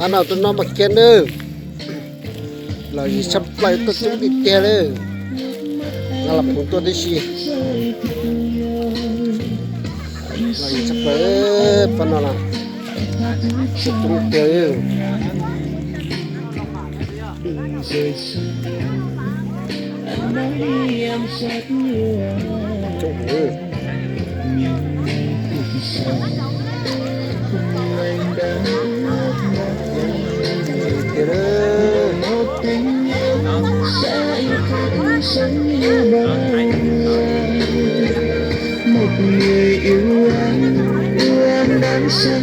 Pab no tuaj noj mas kiag nawb. Los yog tshaj plaws tuaj coob tiag tiag li. Nqa los phoov tuaj tib si. Los yog tshaj plaws pab no los coob tiag. Một người yêu em, yêu em đang say,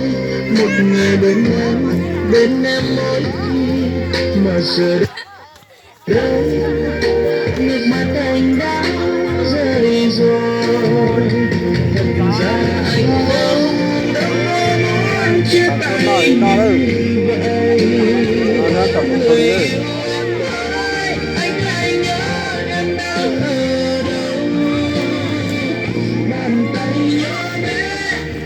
một người bên em, bên em mỗi khi mà giờ đây nước mắt anh đã rơi rồi. Thành ra anh không, đâu có muốn chia tay như vậy. Anh hãy nhớ em đang ở đâu. Bàn tay nhỏ bé,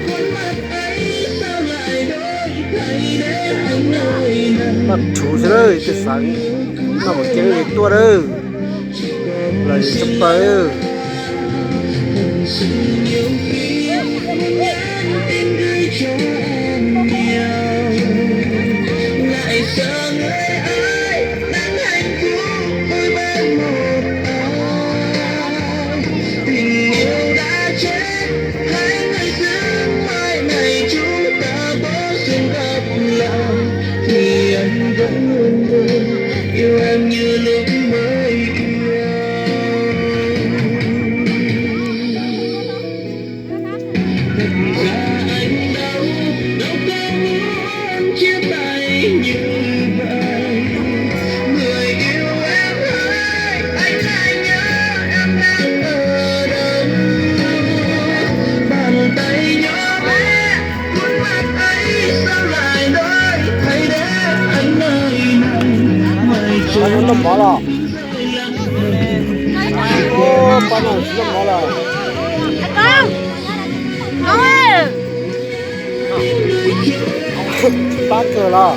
khuôn mặt ấy sao lại đổi thay để anh nỗi lòng. Noj tshua xwb lawm, tej xav noj mas kiag tuaj lawm. Los yog tshaj plaws. Lại giờ người ơi, đang hạnh phúc với bên một ai. Tình yêu đã chết, hai người dưng mãi này chúng ta có duyên gặp lại. Thì anh vẫn luôn luôn yêu em như lúc mới yêu. Thật ra anh đâu, đâu có muốn chia tay như vậy. Người yêu em ơi, anh lại nhớ em đang ở đâu. Bàn tay nhỏ bé, khuôn mặt ấy sao lại đổi thay để anh nơi này. Mãi trôi noj mov los. Pab no tsis noj mov lawm. Pab kawg los.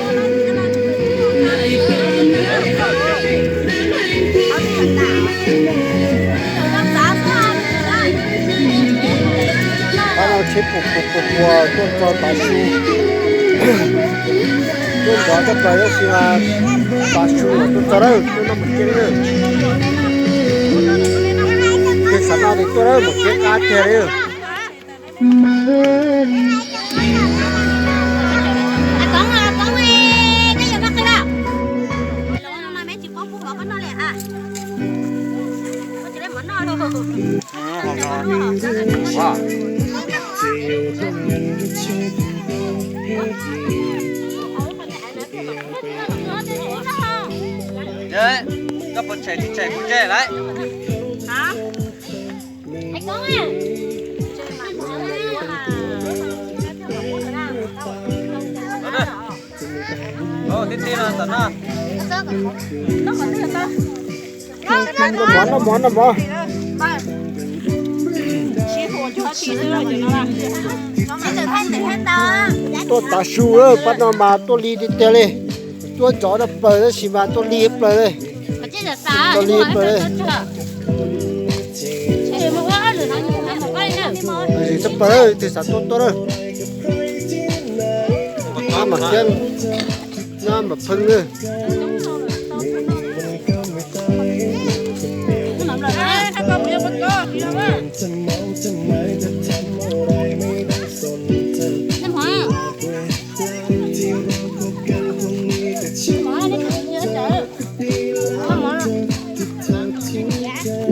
Pab no tsheb puas puas puas puas tuaj txog tav su. Tuaj nrov tshaj plaws tab sis mas tav su los tuaj txog lawm, tuaj noj mas kiag lawm. Tej xav noj ces tuaj lawm, mas kiag qab tiag li. Koj puas tshem tsis tshem kuv tseg lawm. Noj mov, noj mov, noj mov. Tuaj tav su lawm, pab no mas tuaj lig tiag tiag li. Tuaj nrov tshaj plaws tab sis mas tuaj lig plaws li. Tuaj lig plaws li. Tshaj plaws, tus xav tuaj tuaj lawm. Ab mas kiab, noj mas pheej li.